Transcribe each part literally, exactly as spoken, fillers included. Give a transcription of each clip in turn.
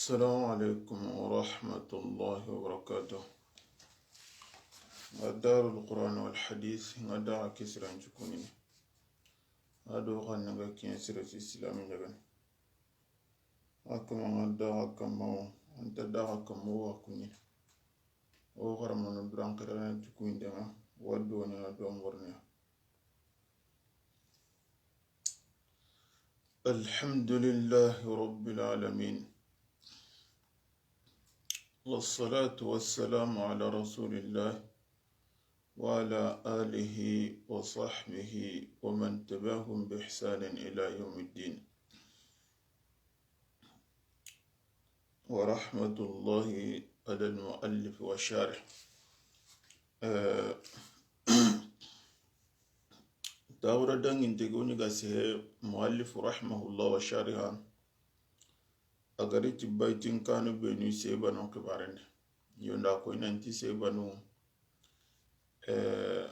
السلام عليكم ورحمة الله وبركاته. دار القرآن والحديث، ŋa daga kisiran cukunini. A do xa na ga kiɲa sira ti Islami ɲagani. A kama ŋa daga kamma wo, an ta daga kamma wo a kuɲi. O xaramano duran xirana cukuinde ŋa, wa do ɲa do morniya. الحمد لله رب العالمين. والصلاة والسلام على رسول الله وعلى آله وصحبه ومن تبعهم بإحسان إلى يوم الدين. ورحمة الله على المؤلف والشارح. Eh, Tawra danginte goni ga sehe muallifu rahimahullah wa shariha. A gari ti baytin kanu benu sehibanu xibarende. Yo nda koy nanti sehibanu, eh,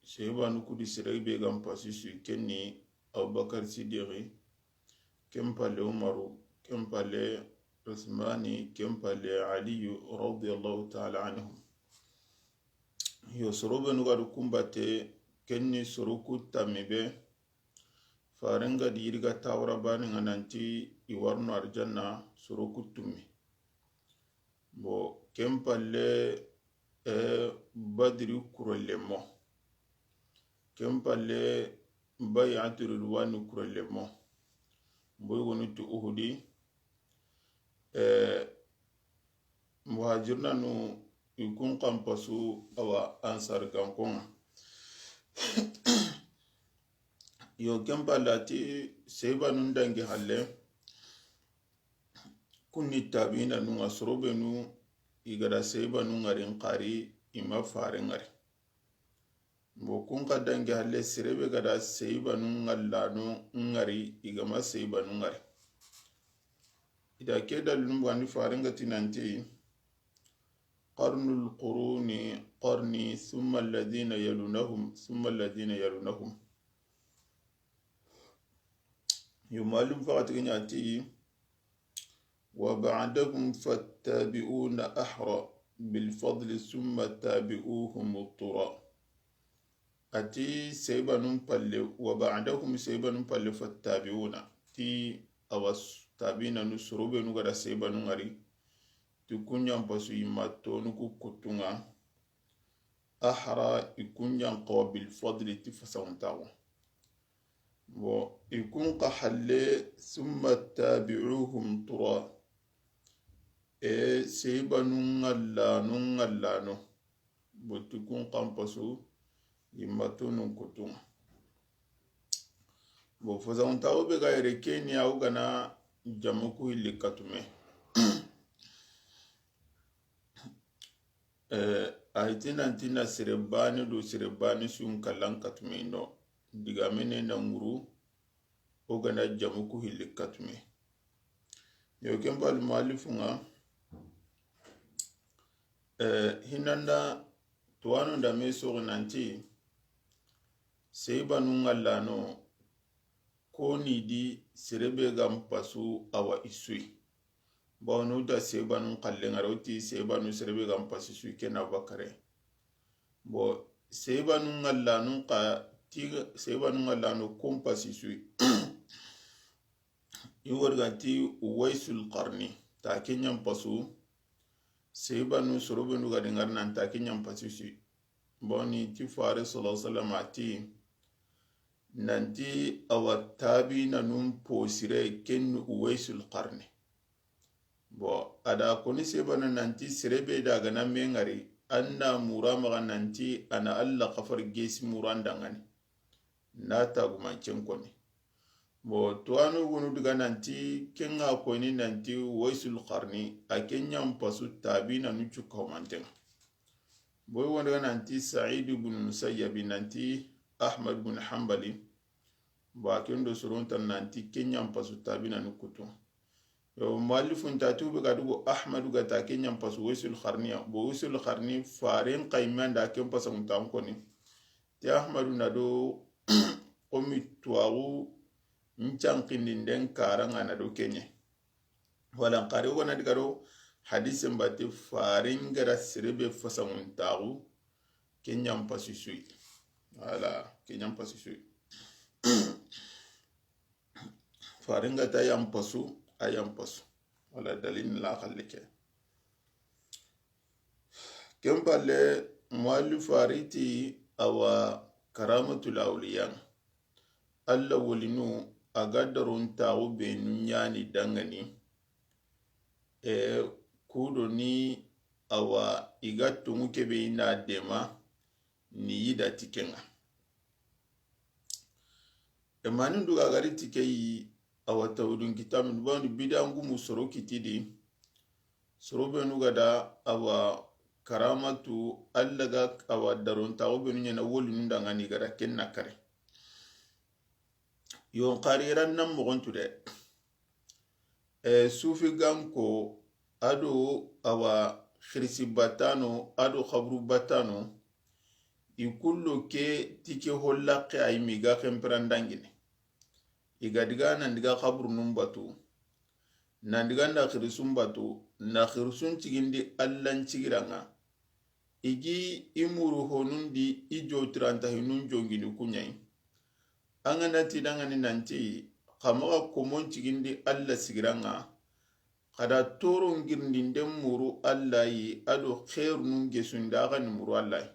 sehibanu kudi sere be ga n pasi su, ken ni Abubakar Siddiqi, ken palle Umaru, ken palle Usmani, ken palle Aliyu radiyallahu ta'ala anhum. Yo soro benu ga du kumbate, ken ni soro ku tammi be, faren ga di yiri ga Tawra bani ŋa nanti i warno arjanna, soro ku tummi. Bo ken palle, eh, Badri kurellemo. Ken palle Bay'atu Ridwani kurellemo. Boy woni tu Uhudi. Eh, Muhajirnanu i kun xanpasu awa Ansar ganko ŋa. Yo ken palle a ti sehibanun dangi halle. Kunni tabiinanu ŋa soro benu i ga da sehibanu ŋari n xari i ma fare ŋari. Bo kun xa dangi halle sere be ga da sehibanu ŋallano ŋari i ga ma sehibanu ŋari. I da ke dalilun bugandi faren ga ti nanti قرن القرون قرني ثم الذين يلونهم ثم الذين يلونهم. Yo muallim faxati ga ɲa ti وبعدهم فالتابعون أحرى بالفضل ثم تابعوهم الطرى. A ti sehibanun palle, وبعدهم sehibanun palle فالتابعون. Ti awa tabiinanu soro benu ga da sehibanu ŋari. Ti kun ɲa n pasu i ma tonu ku kutu ŋa. أحرى i kun ɲa n xawa بالفضل ti fasantaxu. Bon, i kun xa halle ثم تابعوهم طرى. E sehibanu ŋallano ŋallano. Bon, ti kun xanpasu i ma tonun kutu ŋa. Bon, fasantaxu be ga yere ke ni awu ga na jamu ku hilli katume. Eh, a yi ti nanti na sere bane do sere bane su n kallan katume no. Digamene na ŋuru o ga na jamu ku hilli katume. Yo ken palle muallifu ŋa, eh, hinanda tuwano da me soxi nanti sehibanu ŋallano koni di sere be ga n pasu awa i su yi. Bawo nu da sehibanun xalle ŋari, o ti sehibanu sere be ga n pasi su yi ken na Abubakare. Bon, sehibanu ŋallanu xa ti sehibanu ŋallanu kun pasi su yi. I wori ga ti Uwaisul Qarni, ta ke ɲa n pasu. Sehibanu soro benu ga di ŋari nan ta ke ɲa n pasi su yi. Bon, ni ti fare sallallahu alaihi wasallam a ti nanti awa tabiinanun posire ken ni Uwaisul Qarni. Bon, a da koni sehibana nanti sere be da ga na me ŋari, an na mura maxa nanti a na Alla xafari gesi muran danŋani. Na tagumancen koni. Bon, tuwanu gonu diga nanti ken ŋa koyini nanti Uwaisul Qarni, a ke ɲa n pasu tabiinanu cukka humanten ŋa. Boy wonde ga nanti Sa'id ibn Musayyab nanti Ahmad ibn Hanbali. Ba ken do soron tan nanti ke ɲa n pasu tabiinanu kutu. Yo muallifun ta tu be ga dugo Ahmadu ga ta ke ɲa n pasu Uwaisul Qarniya. Bo Uwaisul Qarni faren xa yi me an da ken pasa mutan koni. Ti Ahmadu na do komi tuwaxu n canxindinden kara ŋa na do ke ɲa. Wala n xari wo gana digaro hadisen bati faringara serebe fasanguntaxu. Kenyan pasi suyi. Wala kenyan pasi suyi. Faringata yan pasu a yan pasu. Wala dalil la xallike. Ken palle, muallifu a ri ti awa karamatul awliya, Alla wolinu, a ga darontaxu benu ɲani dangani. E, kudo ni awa i ga tungu kebe i na dema ni yida ti kenga. E, mani nduga gari ti ke yi, awa tawudun kitamin bawni bidangumu soro kitidi. Soro benu gada awa karamatu, Alla ga awa darontaxu benu ɲana wolinu dangani gada ken na kare. Yon xari ran nan moxontu de. E, sufi ganko ado awa xirisi batano ado xaburu batano. I kullo ke tike hollaxe ay mi ga xemperandangine. I ga diga nan diga xaburunun batu, nan diga nda xirisun batu, na xirisun cigindi Allan cigiranga. I gi i muru honundi i jotirantahinun jongini kuɲayi. An ga na ti dangani nanti xa maxa komon cigindi Alla sigiranga, xa da toron girindi nden muru Alla yi ado xerunun gesundi a xa ni muru Alla yi.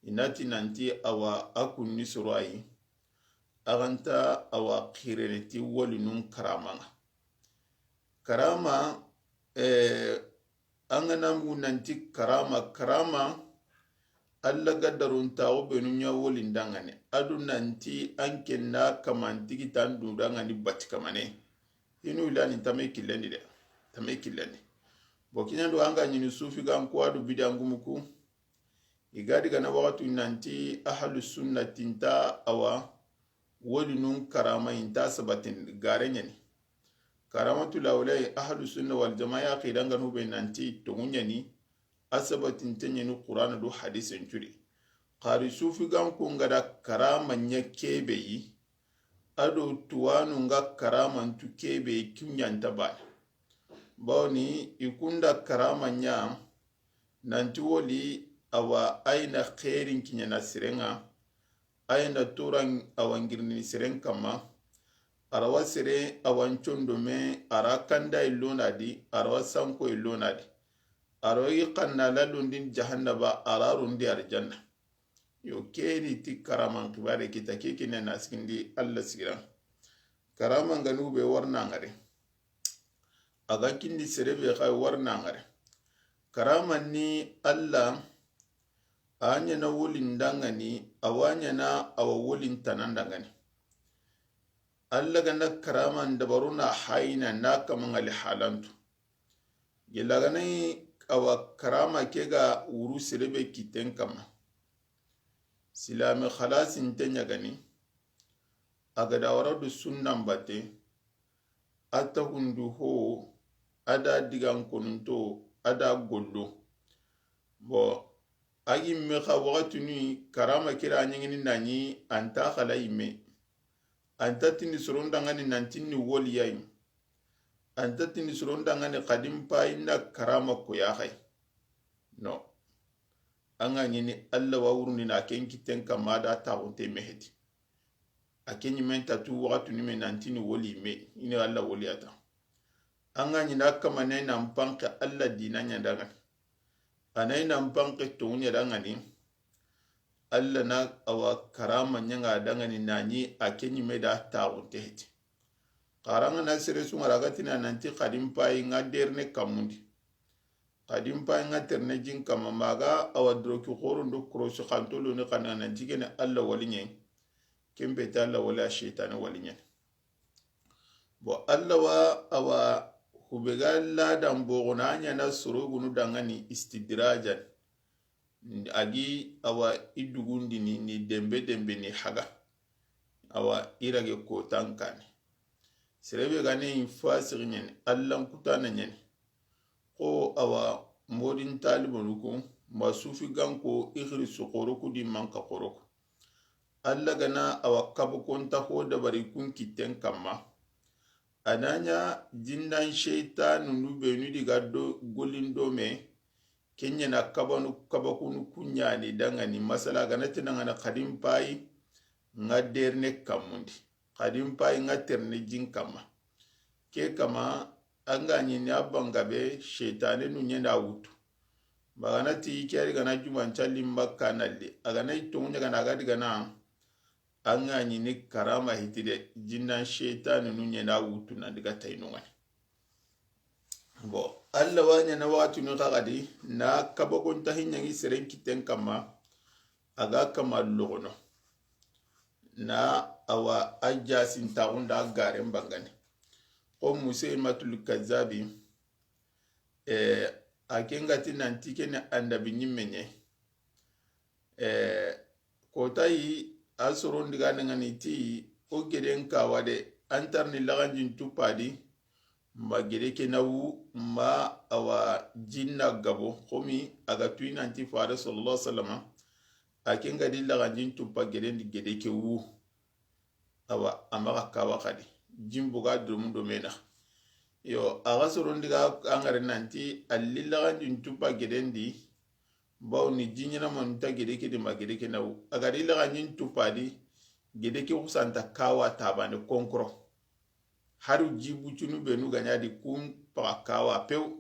I na ti nanti awa a kunni soro a yi. A xa nta awa xirene ti wolinun karamanga. Karama, eh, an ga na mugu nanti karama, karama, Alla ga darontaxu benu ɲa wolindangani. Adu nanti an kenna kaman tigi tan dudangani bati kamane. Hinu ilani tame killendi de. Tame killendi. Bo kiɲa do an ga ɲini sufi gan ko adu bidangumu ku. I ga digana waxatu nanti ahlu sunna tinta awa wolinun karama inta sabatin gare ɲani. Karamatul awliya ahlu sunna wal jamaa ya xidanganu be nanti tongu ɲani, a sabatinte ɲani Qur'ana do hadisen cudi. Xari sufi gan ko ngada karama ɲa kebe yi, ado tuwanu nga karamantu kebe yi, kiɲanta bana. Bawni i kunda karama ɲa, nanti woli awa ayna xeerin kiɲana sirenga, ayna toran awa ngirnini siren kamma, arawa sere awan condome, ara kanda illonadi, arawa sanko illonadi, arawa i xanna lalondin jahannaba, ara rondi arjanna. Yo keni ti karaman xibare kita ke kine na sigindi Alla sigiran. Karama nganu be warna ngare. A ga kindi sere be xa wari na ŋare. Karama ni Alla, a ɲana wolin dangani, a wa ɲana a wa wolin tanan dangani. Alla ga na karama ndabaro na hayina na kama ŋali halantu. Gella ga na yi a wa karama ke ga wuru sere be kitten kama. Silame xalasin te ɲagani. A ga da wara du sunnan batte. A taxundu ho, a da digan konunto, a da gollo. Bon, a yimme xa waxatuni karama kira ɲeŋini nani anta xala yimme. Anta tini soron dangani nanti ni woliyayi. Anta tini soron dangani xadin payi na karama koya xay. No. An ga ɲini Alla wa wurundini a ken kitten kamma da taxunte meheti. A ke ɲimen ta tu waxatu ni me nanti ni woli me, i ni Alla woliyata. An ga ɲi na kama ne nan panke Alla dina ɲa dangani. A na i nan panke toŋu ɲa dangani. Alla na a wa karama ɲaŋa dangani nani a ke ɲime da taxunte heti. Xaranga na sere suŋa ra ga tina nanti xadin payi ŋa derene kamundi. Xadin payi ŋa terene jin kama maga a wa doroki xoro ndo korosi xantolo ni xana nanti gene Alla wali ɲe. Kempe ta Alla wali a seytane wali ɲe. Bon, Alla wa a wa hubega ladan boxona a ɲana sorogunu dangani istidrajan. A gi a wa i dugundini ni dembe dembe ni haga. A wa i rage kotan kane. Serebe gane in fasigi ɲani, Allan kutana ɲani. Xo a wa modin talibanu ku, ma sufi ganko, ixiri su xoro ku di manka xoro ku. Alla gana a wa kabu konta ho dabari kun kitten kamma. A na ɲa jinnan seytanunu benu di ga do gollin do me, ken ɲa na kabanu, kabakunu ku ɲaani dangani. Masala, a ga na ti na ŋa na xadin payi ŋa derene kammundi, xadin payi ŋa terene jin kamma. Ke kama, a ga ɲi ni a banga be, seytanenu ɲa na wutu. Ba ga na ti ke a di ga na juman calli Makka na li, a ga na i tonŋu ɲa ga na, a ga di ga na, a ga ɲi ni karama hiti de, jinnan seytanunu ɲa na wutu nan di ga tayi no ŋa ni. Bon, Allah wa ɲa na waxatinu xa ga di na kabakontahi ɲaŋi seren kitten kamma, a ga kama logono. Na a wa a jasintaxun da garen bangani. Xo Musaylimatul Kazzabi, eh, a ke ŋa ti nanti ke ni annabi ɲimme ɲa. Eh, kotayi a soron di ga na ŋa ni ti, o geden kawa de, an tarni laxanjin tuppa di, ma gede ke na wu, ma a wa jinna gabo, xo mi a ga tuyi nanti Fare sallallahu alaihi wasallama, a ke ŋa di laxanjin tuppa geden di gede ke wu. Awa, a maxa kawa xadi. Jimbo ga domu do me na. Yo, a ga soron di ga a ŋari nanti, a li laxanjin tuppa geden di, bawo ni jiɲana mo nta gede ke di ma gede ke na wu. A ga di laxanjin tuppa di, gede ke xusanta kawa tabane konkoro. Haru jibu cunu benu ga ɲa di kun paxa kawa pew.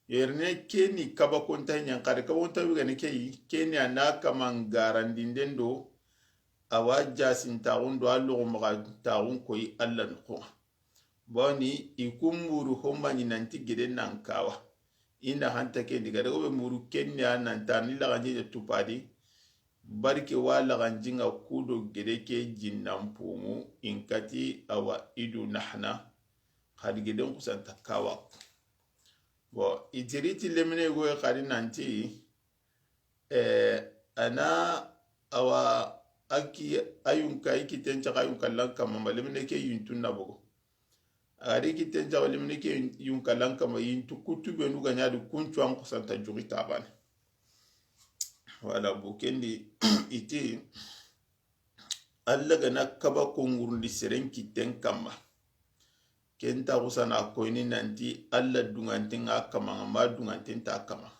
Yerine ke ni kabakonta ɲan xadi, kabakonta wi ga ni ke yi, ke ni a na kaman garandinden do, a wa jasintaxun do, a loxo maxa taxun koyi Allah noxon ŋa. Bawni i kun buru homma ɲi nanti gede nan kawa. I na hanta ke ndi gada gobe buru ken ni a nan ta ni laxanji de tupadi. Barke wa laxanji ŋa kudo gede ke jinnan pumu in kati a wa idu nahna. Xadi geden xusanta kawa. Bon, i tiri ti lemine goye xadi nanti, eh, a na a wa a ki a yunka, i kitten caxa yunka lan kamma, ma lemine ke yintun na bogo. A ga di kitten caxa lemine ke yunka lan kamma, yintu kuttu benu ga ɲa di kuncu an xusanta juxi tabane. Wala bu ken di i ti, Allah ga na kaba kongurundi seren kitten kamma. Ken ta xusana koyini nanti Allah dunganten ŋa kama ŋa, ma dunganten ta kama.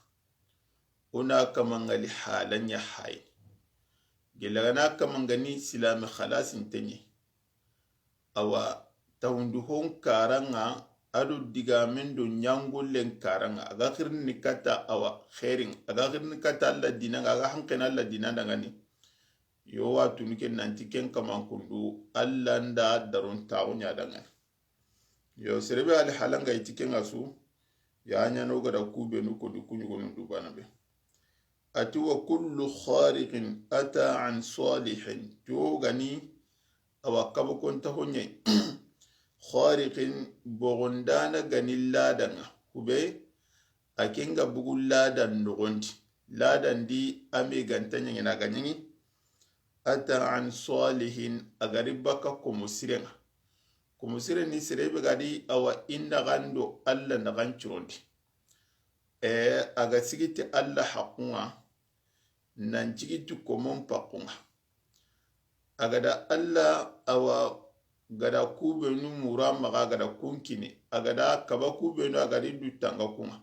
O na kama ŋa li hala ɲa hayi. Gella ga na kama ŋa ni silami xalasinte ɲi. Awa, tawundu hon kara ŋa, a do digamen do ɲangollen kara ŋa. A ga xirini kata awa xerin. A ga xirini kata Allah dina ŋa, a ga hanqena Allah dina dangani. Yo wa tunu ken nanti ken kaman kundu, Allah nda daron taxu ɲa dangani. Yo, serebe ali halanga iti ken ŋa su, ya ɲa no gada kubenu ko di kuɲugonu dubana be. A ti, wa kullu khariqin ata an salihin. To gani, awa kaba konta honye. Khariqin bogondana gani ladanga. Kube, a kenga bugu ladan nogondi. Ladan di ame ganta ɲangina ga ɲangi. Ata an salihin, a gari baka komo sirenga. Komo siren ni serebe gadi awa inda gando Allah na gan curondi. E, a ga sigiti Allah hakunga, nan cigiti komon pakunga. A gada Allah awa gada kubenu mura maga gada kunkini. A gada kaba kubenu a gadi dutanga kunga.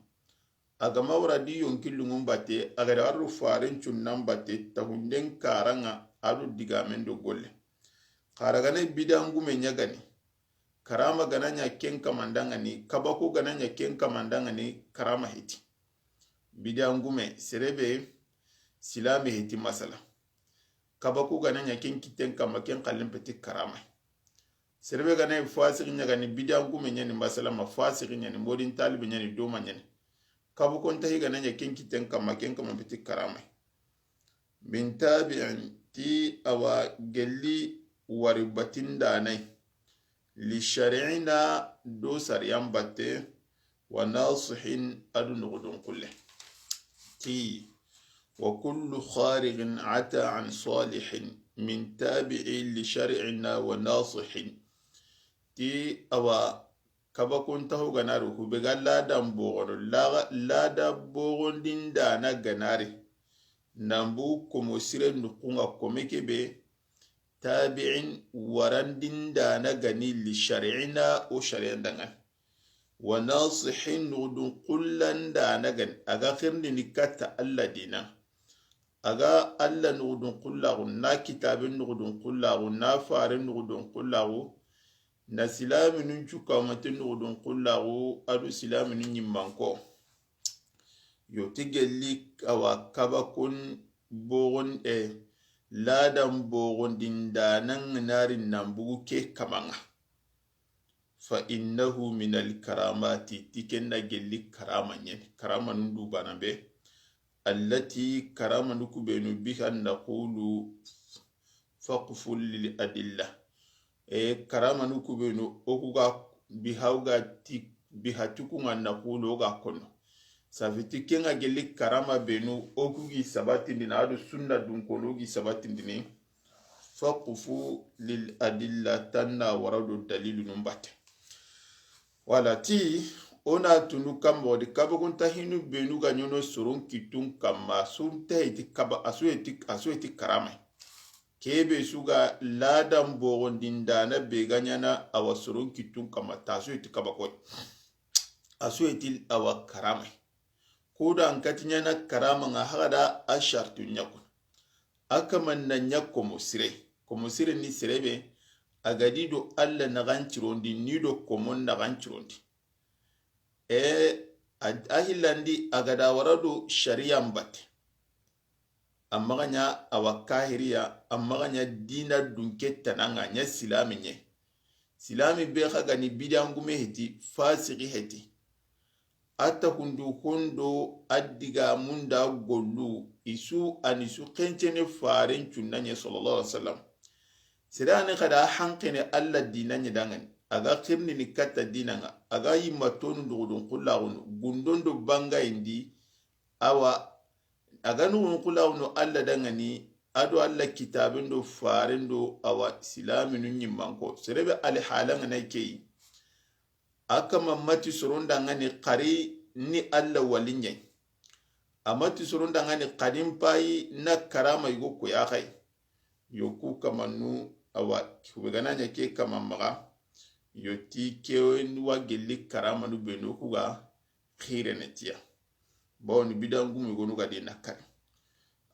A ga ma wara di yonki lungun batte, a ga da arru faren cunnan batte, tahunden karanga, a do digamen do golle. Xara gana bidangume ɲagani, karama gana ɲa ken kamandangani, kabako gana ɲa ken kamandangani, karama heti. Bidangume, serebe, silame heti masala. Kabako gana ɲa ken kitten kamma, ken xallen peti karama. Serebe gana ɲa fasiki ɲagani, bidangume ɲani, masalama fasiki ɲani, modin talibe ɲani, doma ɲani. Kabu kontahi gana ɲa ken kitten kamma, ken kamma peti karama. Min tabi'in ti awa gelli wari batindanai. Li shari'ina do sariyan batte. Wa nasihin a do noxodon kulle. Ti, wa kullu khariqin ata an salihin min tabi'i li shar'ina wa nasihin. Ti awa kabakontaxu gana ri hube ga ladan boxono, laga-, lada boxondindana gana ri. Nambu komo sire nukunga kome kebe, tabi'in, warandindaana ga ni, li shar'ina, o shari'an da ŋa ni. Wa nasihin, nuxudun xullandaana ga ni, a ga xirindini katta Alla diina. A ga Alla nuxudun xullaxu, na kitaaben nuxudun xullaxu, na faaren nuxudun xullaxu, na silaaminun cukamante nuxudun xullaxu, a do silaaminun ɲimmanko. Yo ti gelli awa kabakun boxon, e, laadan boxondindaana ŋa na ri nan bugu ke kamaŋa. Fa innahu min al karamati, ti ken na gelli karama ɲa ni. Karamanun du baana be. Allati, karamanu ku benu, biha naqulu faqfu lil adilla. E, karamanu ku benu, o ku ga, biha o ga ti, biha ti ku ŋa naqulu o ga kono. Safi ti ken ŋa gelli karama benu, o ku gi sabatindini, a do sunna dun kono o gi sabatindini. Faqfu lil adilla, tanna wara do dalilunun batte. Wala ti, o na tunu kamma di, kabakunta hinu benu ga ɲono soron kittun kamma, sun ta heti kaba, a su heti, a su heti karama. Kebe su ga laadan boxondindaana be ga ɲaana awa soron kittun kamma, ta su heti kabakoy. A su heti awa karama. Kuda an kati ɲaana karama ŋa, haga da a shartu ɲa kuna. A kaman na ɲa komo sire. Komo sire ni sere be, a ga di do Alla naxan cirondi, ni do komon naxan cirondi. E, a, a hillandi a ga da wara do shari'an batte. A maxa ɲa awa kahiriya, a maxa ɲa diina dunke tana ŋa, ɲa silaami ɲa. Silaami be xa ga ni bidangume heti, fasiki heti. A taxundu xondo a digamun da gollu, i su a ni su xencene faaren cunna ɲa, sallallahu alaihi wasallam. Sere a ni xa da hanqene Alla diina ɲa da ŋa ni, a ga xirindini katta diina ŋa, a ga yimma tonu duxudun xullaxunu, gundon do bangayindi, awa, a ga nuxun xullaxunu Alla da ŋa ni, a do Alla kitaaben do faaren do, awa, silaaminu ɲimmanko. Sere be ali hala ŋa na ke yi. A kama mati soron da ŋa ni xari ni Alla wali ɲa yi. A mati soron da ŋa ni xadin payi na karama yugo ko ya xay. Yo ku kamanu awa, ku be ga na ɲa ke kama maxa. Yo ti ke wa gelli karamanu benu ku ga xirene tiya. Bawoni bidangumu yogonu ga di na kari.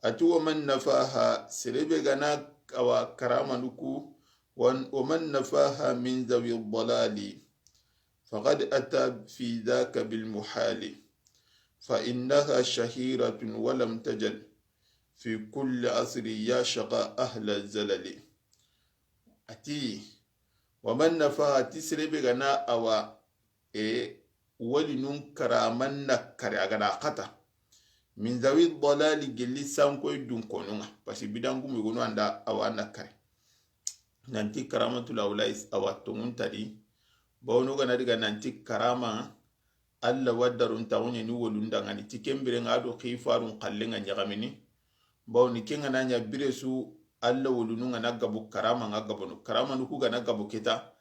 A ti, wa man nafaha, sere be ga na awa karamanu ku, wa man nafaha min zawi dalali, faqad ata fi dhaka bil muhali, fa innaha shahiratun wa lam tajal fi kulli asri ya shaqa ahla zalali. A ti, wa man nafaha, ti sere be ga na awa e, walinun karaman na kari a ga da xata. Min zawi dalali, gelli sankoy dun konun ŋa. Parce que bidangumu yogonu an da awa na kari. Nanti karamatul awlais awa tongun tadi. Bawno ga na diga nanti karama Alla wa darun taxu ɲa ni wolun da ŋa ni, ti ken bire ŋa do xifarun xalle ŋa ɲaxamini. Bawni ken ga na ɲa bire su Alla wolunu ŋa na gabu karama ŋa gabono. Karamanu ku ga na gabu kita.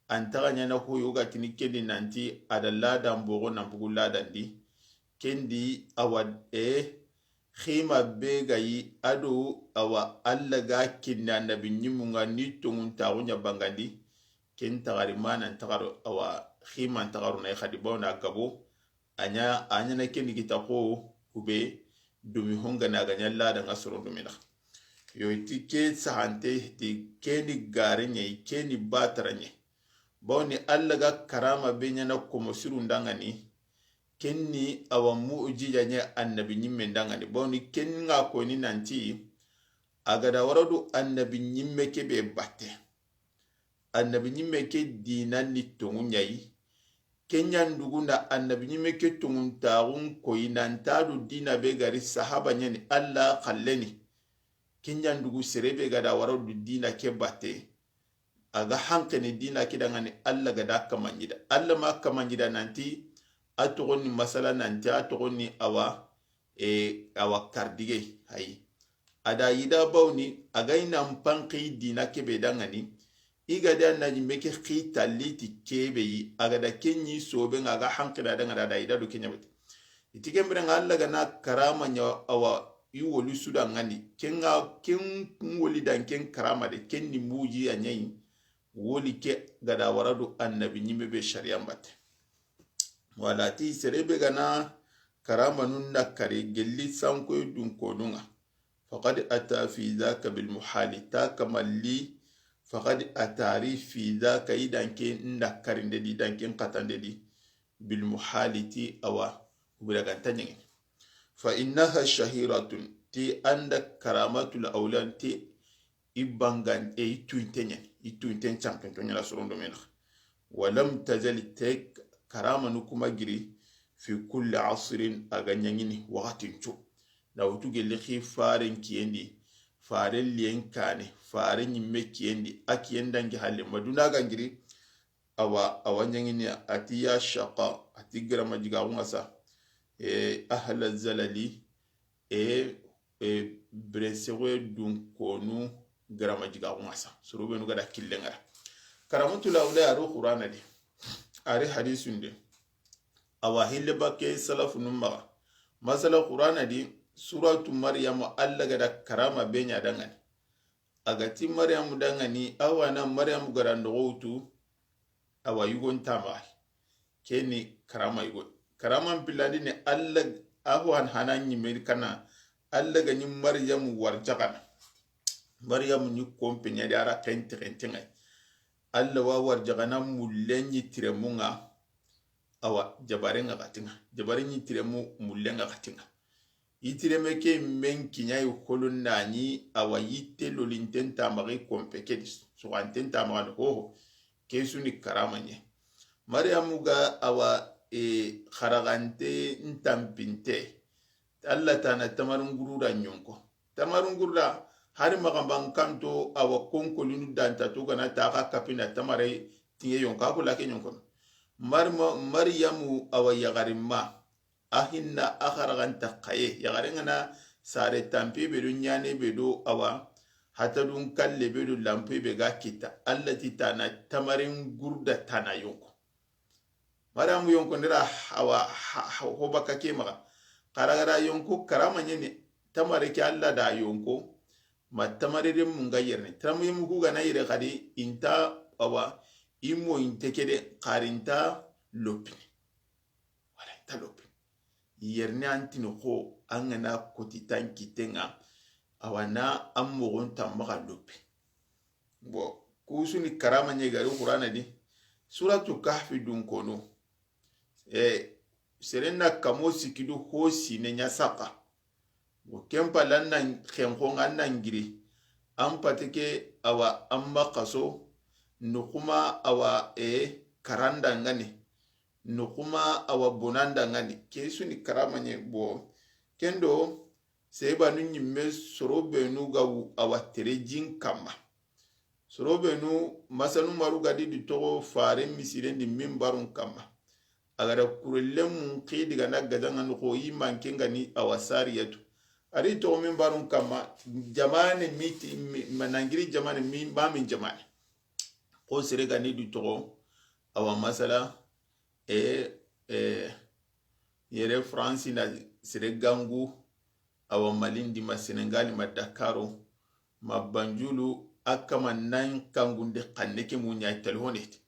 An taxa ɲaana hoyo ga tini kendi nanti a da ladan boxo nan bugu ladan di. Kendi awa, e, xima be ga yi a do awa Alla ga kinni annabi ɲimmu ŋa ni tongun taxu ɲa bangandi. Ken taxari ma nan taxaro awa ximan taxaru na yi xadi bawna gabo. A ɲa, a ɲaana kendi kita xo hube dumi honga na ga ɲa ladan ŋa soron dumi na. Yo ti ke sahante ti keni gare ɲa yi, keni batara ɲa yi. Bawni Alla ga karama be ɲaana komo sirun da ŋa ni, kenni awa mu'jiza ɲa annabi ɲimme da ŋa ni. Bawni ken ŋa ko ni nanti a ga da wara do annabi ɲimme ke be batte. Annabi ɲimme ke diina ni tongu ɲa yi. Ken ɲa ndugu na annabi ɲimme ke tongun taxun koyi nan ta do diina be gari sahaba ɲa ni Alla xalle ni. Ken ɲa ndugu sere be ga da wara do diina ke batte. A ga hanqene diina ke da ŋa ni Alla ga da kamanjida. Alla ma kamanjida nanti a toxo ni masala nanti a toxo ni awa, e, awa kardige. Hayi. A da yida bawni a ga yi nan panqi diina ke be da ŋa ni. I ga da na ɲimme ke xi talli ti ke be yi a ga da ken ɲi sobe ŋa a ga hanqida da ŋa da, da yida do ke ɲa bete. I ti ken bire ŋa Alla ga na karama ɲa awa i woli su da ŋa ni, ken ŋa, ken woli da ken karama de, ken ni mujiza ɲa yi, woli ke ga da wara do annabi ɲimme be sariya n batte. Wala ti sere be ga na karamanun da kari gelli sankoye dunkonun ŋa, faqad ata fi dhaka bil muhali, ta kamalli, faqad ata ri fi dhaka, i da ke n da karinde di, i da ke n katande di, bil muhali ti awa, kubira ganta ɲeŋeni. Fa innaha shahiratun, ti an da karamatul awliya ti i bangan, e, i tunte ɲani, i tunten canken to ɲana sorondo me naxa. Walam tazali, te karamanu kuma giri, fi kulli asrin, a ga ɲaŋini waxatin cu. Na wutu gelli xi faren kiyen di, faren liyen kane, faren ɲimme kiyen di, a kiyen dangi halle, ma duna ga giri, awa, awa ɲaŋini a ti ya shaqa, a ti garama jigaxu ŋa sa, e, ahla zalali, e, e, bire sexoye dunkonu garama jigaxu ŋa sa. Soro benu ga da killen ŋa ra. Karamatul awliya a ri Qur'ana di, a ri hadisun de. Awa hille bakke salafunun maxa. Masala Qur'ana di, suratu Maryam, Alla ga da karama be ɲa dangani. A ga ti Maryamu dangani, awa na Maryamu ga da noxo wutu, awa yugon tamaxay. Ke ni karama yugo. Karaman pillandi ni Alla, a ho han hana ɲimme kana, Alla ga ni Maryamu warjaxana. Maryamu ni kompe ɲa di a ra xenti xenti ŋa yi. Alla wa warjaxana mullen ɲi tiremun ŋa. Awa, jabaren ŋa xati ŋa. Jabaren ɲi tiremu mullen ŋa xati ŋa. I tireme ke men kiɲa yi xolon na ɲi, awa, yitte lolinten tamaxi kompe ke di, suxanten tamaxani hoho, ke su ni karama ɲe. Maryamu ga, awa, e, xaraxante n tanpinte, Alla tana tamarin guruda ɲonko. Tamarin guruda, hari maxanban kanto, awa, konkolinu danta to gana ta xa kapina tamare tiŋe yonko, a ko lake ɲonkono. Marma-, Maryamu, awa, yaxarinma, a hinna a xaraxanta xaye. Yaxaren ŋa na sare tanpe be do ɲane be do, awa, hatadun kalle be do lampe be ga kita. Alla ti tana tamarin guruda tana yonko. Maryamu yonko ndera awa, ha, ha, ho baka ke maxa. Xara ga da yonko karama ɲeni, tamare ke Alla da yonko, ma tamare de mun ga yerne. Tamare mun ku ga na yere xadi, inta awa, imo inte ke de, xari nta lopini. Wala, nta lopi. Yerni an tini xo, an ga na koti tan kitten ŋa, awa na an moxon ta maxa lopi. Bon, ku su ni karama ɲe gari Qur'ana di, Suratu Kahfi dun kono. E, seren na kamo sikidu ho sine ɲa saka. Bon, ken pala an na xenxo ŋa an na giri. An pate ke awa an ma xaso, nuxuma awa e karanda ŋa ni. Nuxuma awa bonanda ŋa ni. Ke su ni karama ɲe bo. Kendo, sebanu ɲimme soro benu ga wu awa tere jin kamma. Soro benu, masanu maru ga di du toxo fare misiren di minbarun kamma. A ga da kurellen mun xi diga na gadan ŋa noxo yi manke ŋa ni awa Sariyatu. A ri toxo minbarun kamma, jamane miti, mi, ma nangiri jamane mi, ma min jamane. Xo sere ga ni du toxo, awa masala, e, e, yere France na sere gangu, awa Malindi ma Senegali ma Dakaro, ma Banjulu, a kama nan kangunde xanne ke mu ɲa talhoneti.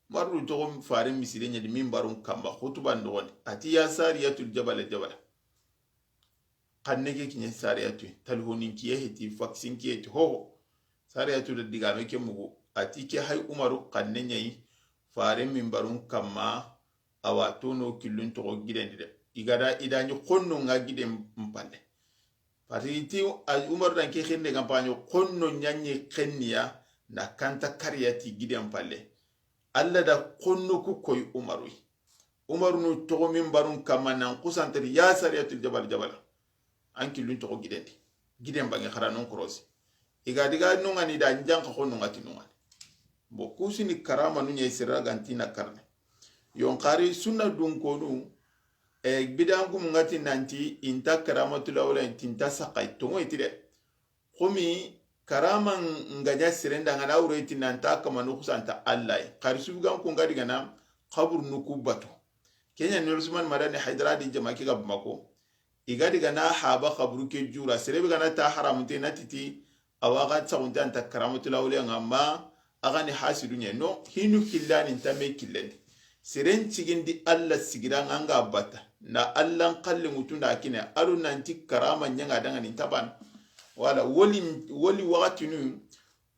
Marru toxo fare misire ɲa di minbarun kamma xutuba noxondi. A ti ya Sariyatul jabala jabala. Xanne ke kiɲe Sariyatu, talhonin kiye heti, faxin kiye ti hoho. Sariyatu da digame ke mugu. A ti ke hay Umaru xanne ɲa yi, fare minbarun kamma, awa tono killun toxo giden di de. I ga da i da ɲi xonno ŋa giden mpalle. Parce que ti a Umaru dan ke xenne ga mpaño xonno ɲa ɲi xenniya na kanta kariya ti giden mpalle. Alla da xonno ku koy Umaru yi. Umaru nu toxo minbarun kamma nan xusantari ya Sariyatul jabal jabala. An killun toxo giden di. Giden bange xara non korosi. I ga diga nongani da njanxa xo nongati nongani. Bo kusini karama nu ɲa sira ganti na karne. Yon xari sunna dunkonu, e, bidankum ngati nanti inta karamatul awla inta sakai tongo itide. Xumi karama ngaɲa sirenda ngana wure ti nanta kamanu xusanta Alla yi. Xari subigan ku ngadi gana xabur nu ku batu. Kenya ni Usman Madani Haydara di jama ke ga Bamako. I ga di ga na haba xaburu ke jura, sere be ga na ta haramunte na titi, awa ga saxunte anta karamatula wule nga ma, a ga ni hasidu ɲe. No, hinu killani nta me killendi. Seren cigindi Alla sigira nga nga bata. Na Alla n xalle ŋutunda kine, aro nanti karama ɲanga danga ni nta ban. Wala woli, woli waxatinu,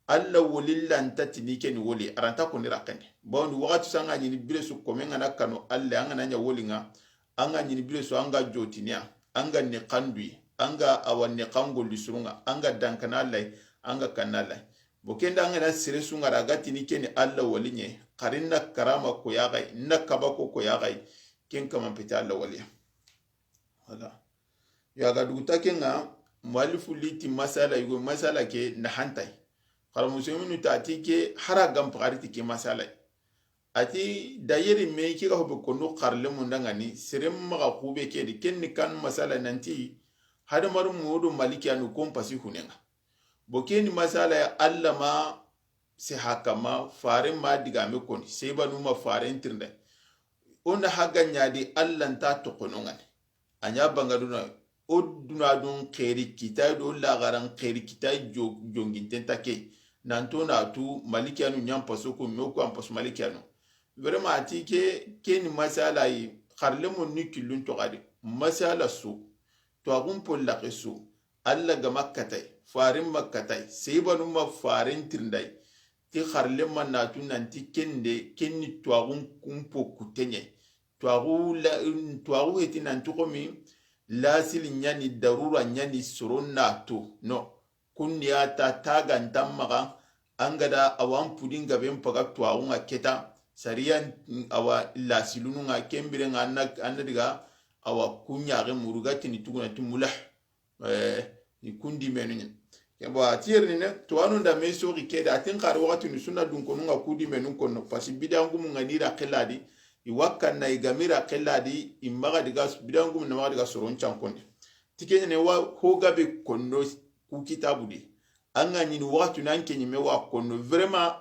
Alla woli lanta tini ke ni woli, aranta koni rakende. Bawni waxati su anga ɲini bire su kome nga na kano Alla, anga na ɲa woli nga, anga ɲini bire su anga jotiniya, anga ni xanduyi, anga awa ni xangolli surunga, anga dankana Alla, anga kanna Alla. Bo kenda anga na sere su nga ra ga tini ke ni Alla woli ɲe, xarinna karama ko yaxay, na kabako ko yaxay, ken kaman pete Alla woliya. Wala. Yo, a ga duguta ke nga, muallifu liti masala yugo, masala ke na hantay. Xara musulminu ta ti ke hara gam paxari ti ke masala. Ati dayeri me ke ga hobe kono xarle mundangani, sere maxa xube ke di, ken ni kan masala nanti, hadamaru modo maliki anu kon pasi hunenga. Bo ke ni masala ya Alla ma se hakama, faren ma digame koni, sebanu ma faren tirnde. O na haga ɲa di Alla nta toxono ngani. A ɲa banga duna, o duna dun xeri kitay do lagaran xeri kitay jo-, jonginten ta ke. Nanto na tu malikiyanu ɲan paso ko me ko an paso malikiyanu. Vraiment a ti ke, ke ni masala yi, xarle mo ni killun toxadi. Masala su, to axun pollaxe su, Alla ga ma katay, faren ma katay, seyibanu ma faren tirnday, ti xarle ma natu nanti kende, ken ni tuwaxun kumpo kuteɲe. Tuwaxu la, tuwaxu heti nanti xomi lasili ɲani, darura ɲani, soro nato. No, kunni ya ta taga nta maxa, an ga da awa n pudin gaben paga tuwaxun ŋa keta, sariyan awa lasilunu ŋa, kenbiren ŋa an na, an na diga awa kuɲaxe murugatini tuguna ti mulah. Eh, ni kundi menu ɲa. Ke bo a ti yeri ni ne, to anu nda me soxi ke da, a tin xari waxati ni sunna dun konu ŋa kudi menu konno, parce que bidangumu ŋa ni ra xelladi, i wakkanna i gami ra xelladi, i maxa diga, bidangumu na maxa diga soron cankondi. Ti ke ɲa ne wa ho gabe konno ku kitabu di. An ga ɲini waxati nan ke ɲi me wa konno. Vraiment,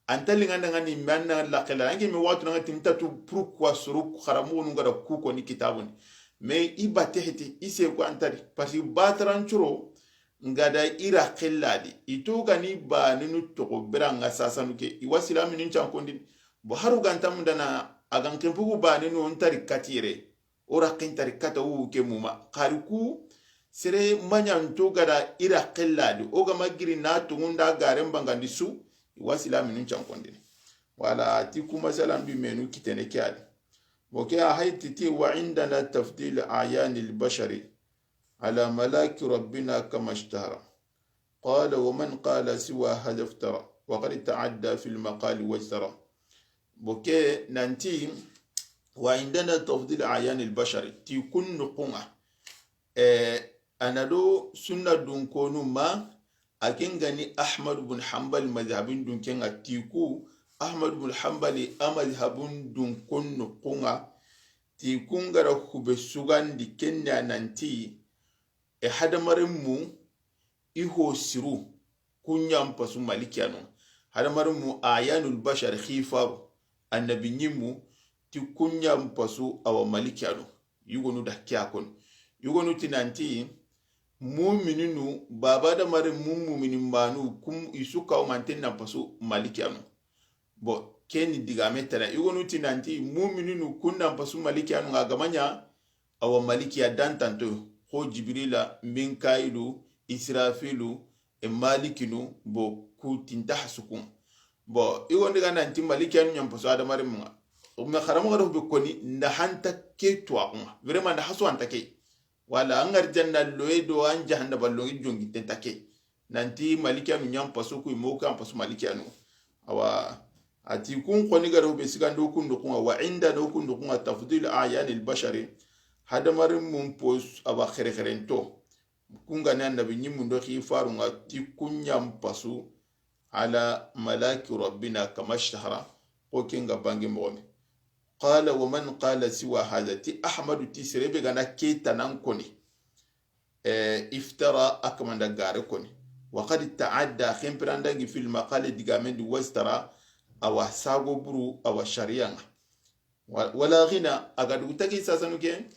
an ta linga ndanga ni me an na laxela. An ke me waxati nan ti nta tu pourquoi soro xaramuxunu ga da ku koni kitabuni. Mais i bate heti, i se ko an tari. Parce que bataran curo nga da i ra xelladi. I to ga ni baninu toxo beranga sasanu ke. I wa silaminu cankondini. Bo haru ga nta mundana a ga n kempugu baninu on tari katire. O ra xentari kata wu ke muma. Xari ku sere maɲanto ga da i ra xelladi. O ga ma giri na tongunda garen bangandi su, i wa silaminu cankondini. Wala ti ku masalan bi menu kitene ke adi. Bo ke a hay titi wa indana tafdil ayani lbashari ala malaki rabbina kama ishtahara. Qala wa man qala siwa hadha iftara. Wa qad ta'adda fil maqali wajtara. Bo ke nanti wa indana tafdil ayani lbashari. Ti kun nuxunga. Eh, a na do sunna dunkonu ma, a ken ga ni Ahmadu bun Hanbal mazhabin dunken ŋa. Ti ku Ahmadu bun Hanbali a mazhabun dunkon nuxunga. Ti kun ga ra hube sugandi ken ɲa nanti, e hadamaren mu i ho siru, kun ɲan pasu malikiyanu. Hadamaren mu ayanul bashar xifaru, annabi ɲimmu, ti kun ɲan pasu awa malikiyanu. Yugonu da ke a koni. Yugonu ti nanti, mumininu, baba da mari mu muminin manu, kum i su kawo manten nan pasu malikiyanu. Bo, ke ni digame tana. Yugonu ti nanti, mumininu kun nan pasu malikiyanu nga gamaɲa, awa malikiya dantanto, xo Jibrila, Minkailu, Israfilu, e malikinu, bo ku tinta hasukun. Bo, i wondi ga nanti malikiyanu ɲan paso adamaren mu ŋa. Mais xaramoxo do be koni, nda hanta ke tuwaxun ŋa. Vraiment, nda haso hanta ke. Wala an arjanna loye do an jahannaba loye jongi tenta ke. Nanti malikiyanu ɲan paso ku i mo kan paso malikiyanu. Awa, a ti kun xoni ga do be sigando kun do kun ŋa, wa inda do kun do kun ŋa tafdil ayani lbashari. Hadamaren mun pos awa xerexerento. Kun ga ni annabi ɲimmun do xifarun ŋa ti kun ɲan pasu ala malaki rabbina kama ishtahara, xo ken ga bange moxo me. Qala wa man qala siwa hadha, ti Ahmadu ti sere be ga na ke tanan koni, eh, iftara, a kamanda gare koni. Wa qad ta'adda, xenperandangi fil maqali digamen di wastara, awa sago buru awa shariyan ŋa. Wa-, wala ghina, a ga dugu tagi sasanu ke,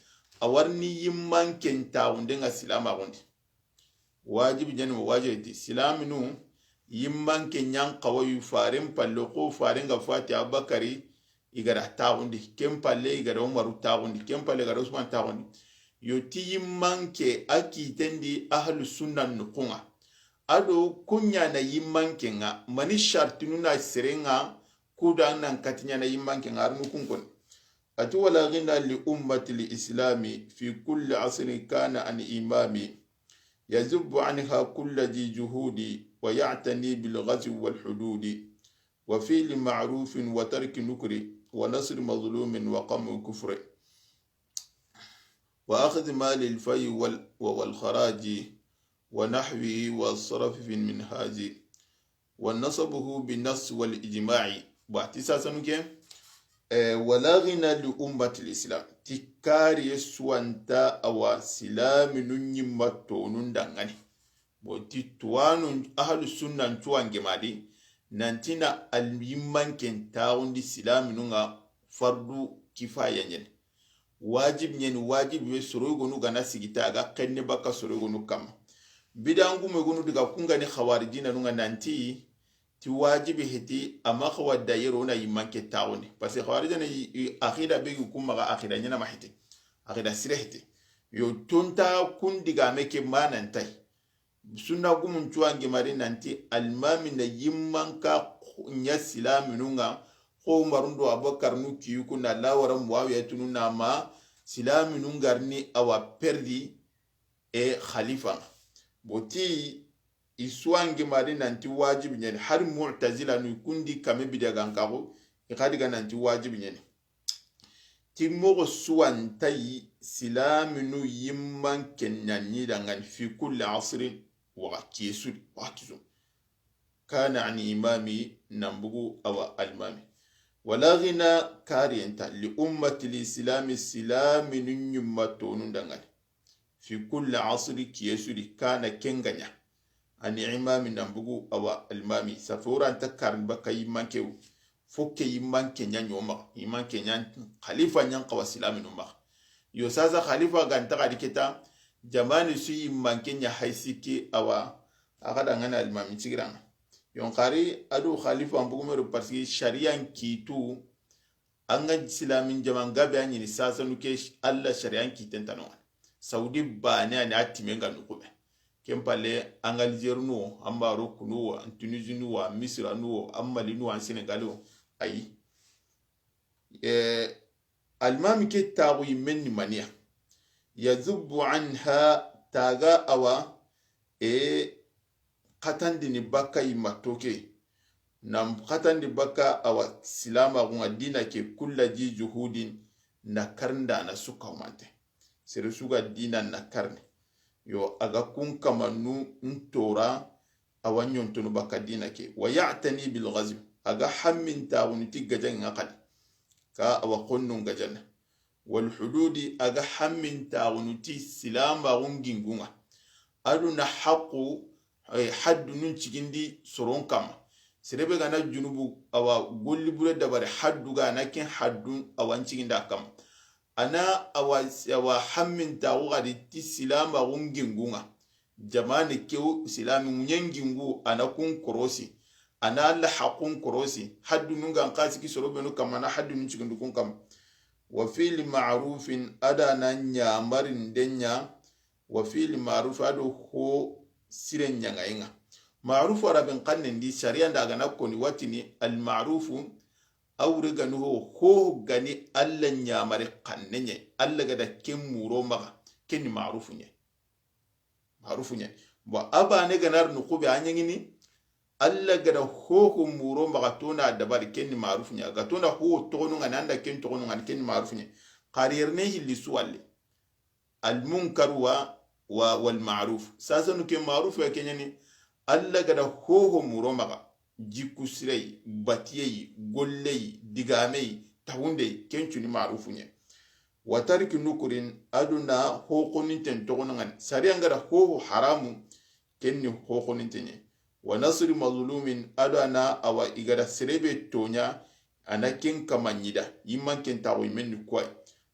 a wa riini yimmanken taaxunden ŋa silaamaxun di. Wajibi ɲa ni, wajibi ti silaaminu yimmanke ɲan xawayu faren palle, xo faren ga fati Abubakari, i ga da taaxundi, ken palle i ga da Umaru taaxundi, ken palle i ga da Usman taaxundi. Yo ti yimmanke a kiiten di ahlu sunna noxun ŋa. A do ku ɲaana yimmanken ŋa, mani shartinu na seren ŋa, ku da nan kati ɲaana yimmanken ŋa, a riini kun koni. A ti, wala ghina li ummati l-islami fi kulli asrin kana an imami. يذب عنها كل ذي جحود، ويعتني بالغزو والحدود، وفعل معروف وترك نكر، ونصر مظلوم وقمع كفر، وأخذ مال الفي وال-، والخراج، ونحوه والصرف في المنهاج، ونصبه بالنص والإجماع. Bon, a ti saasanu ke, eh, wala ghina li ummati l-islam. Ti kariye suwanta a wa silaaminu ɲimma tonun da ŋa ni. Bon, ti tuwaanun ahlu sunnan cuwange ma di, nanti na alyimmanken taaxundi silaaminun ŋa fardu kifaya ɲa ni. Wajibi ɲa ni, wajibi be soro yogonu ga na sigi ta, a ga xenne bakka soro yogonu kanma. Bidangumu yogonu daga kun ga ni xawarijinanun ŋa nanti, ti wajibi heti, a ma xawa dayero na yimmanke taaxundi. Parce que xawarijina i, i, aqida be gi kun maxa, aqida ɲaana ma heti. Aqida sire heti. Yo tonta kun digame ke ma nan tay. Sunna gumun cuwange ma di nanti almaami na yimmanka ɲa silaaminun ŋa, xo Umarun do Abubakar nu kiyu ku na lawara Muawiyatunu na ma silaaminun ga riini a wa perdi e xalifa ŋa. Bon, ti i suwange ma di nanti wajibi ɲa ni, hari Mu'tazilanu kun di kame bidagankaxu, i xa di ga nanti wajibi ɲa ni. Ti moxo suwantayi silaaminu yimmanken ɲa ni da ŋa ni fi kulli asrin, waxa kiye su di, waxati su. Kana an imami, nan bugu a wa almaami. Wala ghina, kariye nta, li ummati l-islami, silaaminu ɲimma tonun da ŋa ni. Fi kulli asri, kiye su di, kana ken ga ɲa. An imami, nan bugu a wa almaami. Safe wora nta karini bakka yimmanke wu. Fo ke yimmanke ɲa ɲo maxa. Yimmanke ɲa xalifa ɲan xawa silaaminu maxa. Yo saasa xalifa ga nta xa di ke ta, jamaane su yimmanke ɲa hay sikki a wa, a xa da ŋa ni almaami sigiran ŋa. Yo n xari a do xalifa n bugu me do parce que shari'an kiitu, an ga silaamin jaman gabe a ɲi ni saasanu ke, Alla shari'an kiiten ta no ŋa ni. Saudi baane a ni a timen ga noxu be. Ken palle, an ga Algérie nu wo, an Maroc nu wo, an Tunisie nu wo, an Misira nu wo, an Mali nu wo, an Sénégal wo. Ayi. Eh, almaami ke taaxu yimmen ni maniya. Yazubbu anha, ta ga a wa, e, xatandini bakka yimma toke. Nan xatandi bakka a wa silaamaxun ŋa diina ke kulla ji juhudin na karnda na su kawmante. Sere su ga diina na karni. Yo, a ga kun kamannu n tora, a wa ɲontonu bakka diina ke. Wa ya'tani bil ghazw. A ga hammin taaxunu ti gajaŋe ŋa xadi. Ka a wa xonnun gajana. Wal hududi, a ga hammin taaxunu ti silaamaxun gingun ŋa. A do na haqqu, eh, haddunun cigindi soron kanma. Sere be ga na junubu, a wa golli bure dabari haddu ga na ken haddun a wa n cigindi a kanma. A na a wa, a wa hammin taaxu xadi ti silaamaxun gingun ŋa. Jamaane ke wo silaami ŋuɲen gingu, a na kun korosi. A na Alla haqqun korosi. Haddunun ga n xasi ki soro benu kanma, a na haddunun cigindi kun kanma. Wa fi'li ma'rufin, a do na ɲamarinden ɲa. Wa fi'li ma'ruf, a do ho siren ɲaŋayen ŋa. Ma'rufu arabin xannen di, sariya nda a ga na koni watini al ma'rufu, a wure ga ni ho, ho ga ni Alla ɲamari xanne ɲa, Alla ga da ken muro maxa, ken ni ma'rufu ɲa. Ma'rufu ɲa. Bon, a baane ga na ri noqu be a ɲaŋini, Alla ga da ho ho muro maxa to na dabari, ken ni ma'rufu ɲa. Ga to na ho toxonu ŋa ni, an da ken toxonu ŋa ni, ken ni ma'rufu ɲa. Xari yerine hilli suwalle. Al munkar wa, wa, wal ma'ruf. Sasanu ke ma'ruf ya ke ɲa ni, Alla ga da ho ho muro maxa, jikku sirey, batiyey, golley, digamey, taxundey, ken cu ni ma'rufu ɲa. Wa tarki nukurin, a do na ho xoninten toxono ŋa ni. Sariya ga da ho ho haramu, ken ni ho xoninte ɲa. Wa nasri mazlumin, a do na a wa i ga da sere be toɲa, a na ken kama ɲi da, yimman ken taaxu yimmen ni kuwa yi.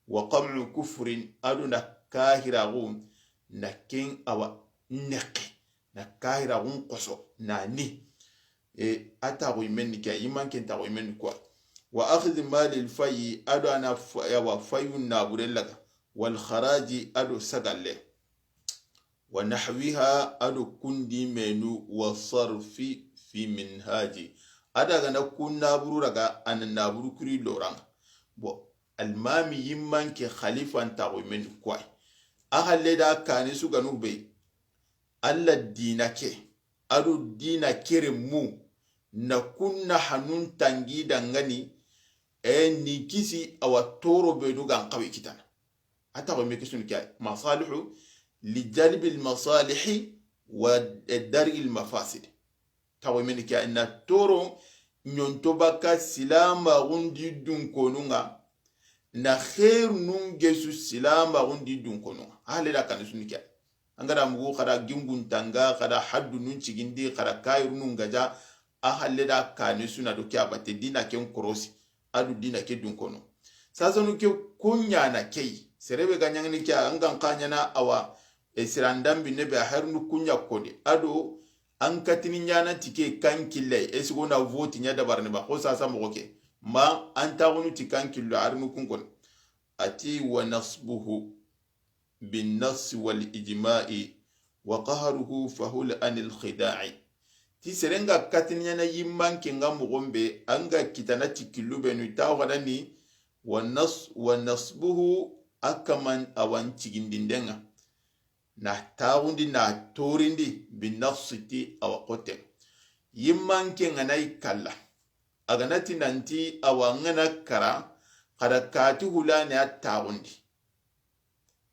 Wa qam'u kufrin, a do na kahiraxu, na ken awa neqe, na kahiraxun xoso, na ni. E, a taxu yimen ni ke, yimanken taxu yimen ni kuwa. Wa akhdhi malil fayi, a do a na fa-, awa fayu na bure laga. Wal kharaji, a do sagalle. Wa nahwiha, a do kundi menu, wa sarfi fi minhaji. A da ga na kun naburu raga, a na naburu kuri loranga. Bon, almami yimanke xalifan taxu yimen ni kuwa. A xalle da kani su ganu be. Alla dina ke, a do dina kere mu, na kunna hanun tangi dangani, e ni kisi awa toro be du gan xawi kitana. A taxu me kisun ke masalihu, li jalbil masalihi wa dar'il mafasid. Taxu me ni ke na toro ɲonto baka silamaxun di dunkonun ŋa, na xeerunun gesu silamaxun di dunkonun ŋa. A xalle da kani sunu ke. An ga da mugu xa da gingun tanga, xa da haddunun cigindi, xa da kayirunun gaja, a xalle da kani suna do ke a bate dina ken korosi. A do dina ke dunkono. Sasanu ke kuɲana kei. Sere be ga ɲangani ke, an gan xa ɲana awa, e sirandan binne be a xeerunu kuɲa koni. A do an katini ɲana ti ke kan kille, e sigo na voti ɲa dabarni ba, xo sasa moxo ke. Ma an taxunu ti kan killo, a rinu kun koni. A ti wa nasbuhu bin nassi wal ijma'i wa qahruhu fahul anil khida'i. Ti seren ga katini ɲana yimanke ŋa moxon be, an ga kitana ti killu benu, taxu xa da ni wa nas-, wa nasbuhu, a kaman awan cigindinden ŋa. Na taxundi na torindi, bi nassi ti awa xote. Yimanke ŋa na i kalla. A ga na ti nanti awa ŋa na kara, xa da kati hulane a taxundi.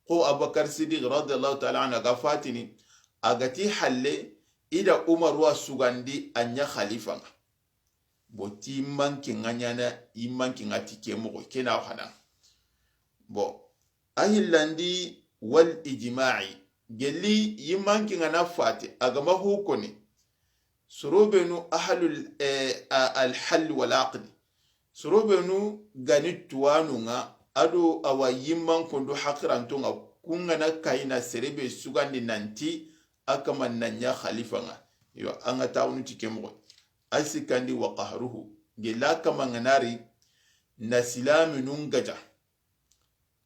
Xo Abubakar Siddiq radiyallahu ta'ala anhu a ga fatini, a ga ti halle, i da Umaru wa sugandi a ɲa xalifa ŋa. Bon, ti yimanke ŋa ɲana, yimanke ŋa ti ke moxo, ke na xana. Bon, a hillandi wal ijma'i. Gelli yimanke ŋa na fati, a ga ma hu koni. Soro benu ahlul, eh, a-, al hal wal aqd. Soro benu gani tuwanu ŋa, a do awa yimankondo haqiranto ŋa, kun ŋa na kayina sere be sugandi nanti a kaman na ɲa xalifa ŋa. Yo, an ga taxunu ti ke moxo. A sikandi wa qahruhu. Gella kaman ŋa na ri na silaminun gaja.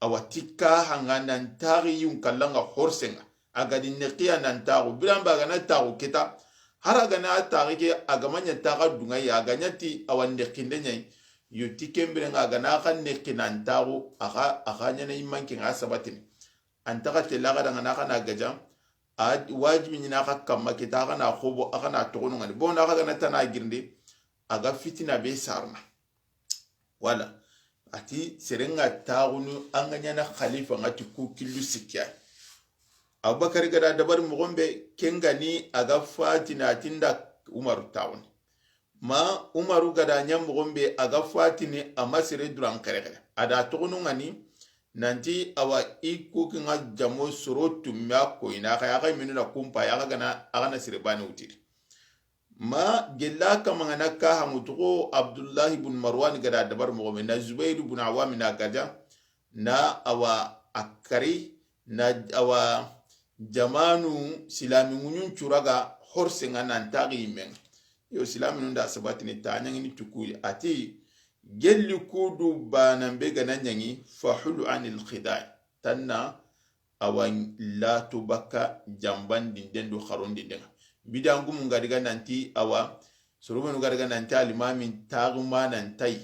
Awa ti kaha ŋa nan taxi yun kalla ŋa horse ŋa. A ga di neqiya nan taxu. Biran ba ga na taxu kita. Har a ga na taxi ke, a ga ma ɲa taxa dunga ya, a ga ɲa ti awa neqinde ɲa yi. Yo ti ken biren ŋa a ga na xa neqi nan taxu, a xa, a xa ɲana yimanke ŋa sabatini. An taxa tela xa da ŋa na xa na gaja. A wajibi ɲi na xa kamma kita, a xa na xobo, a xa na toxonu ŋa ni. Bon, a xa ga na tana girindi, a ga fitina be sarna. Wala. A ti seren ŋa taxunu an ga ɲana xalifa ŋa ti ku killu sikki ya. Abubakar ga da dabari moxon be, ken ga ni a ga fatina a ti n da Umaru taxuni. Ma Umaru ga da ɲa moxon be, a ga fatini a ma sere duran xerexere. A da toxonu ŋa ni nanti awa i ku ke ŋa jamo soro tumme a koyina, xa ya xa minu na kumpa ya xa ga na, a xa na sere bane wutiri. Ma gella kaman ŋa na kaha ŋutu xo Abdullahi bun Marwan ga da dabari moxo me, na Zubair bun Awam na gaja, na awa a kari, na awa jamanu silami ŋuɲun curaga horse ŋa nan taxi yimen ŋa. Yo, silaminun da sabatini ta ɲangini tukuyi. A ti, gelli kudu banan be ga na ɲangi, fahulu anil khidai. Tanna awa lato baka jambandinden do xarondinden ŋa. Bidangumu nga diga nanti awa, sorobenu ga diga nanti alimamin taxu ma nan tayi.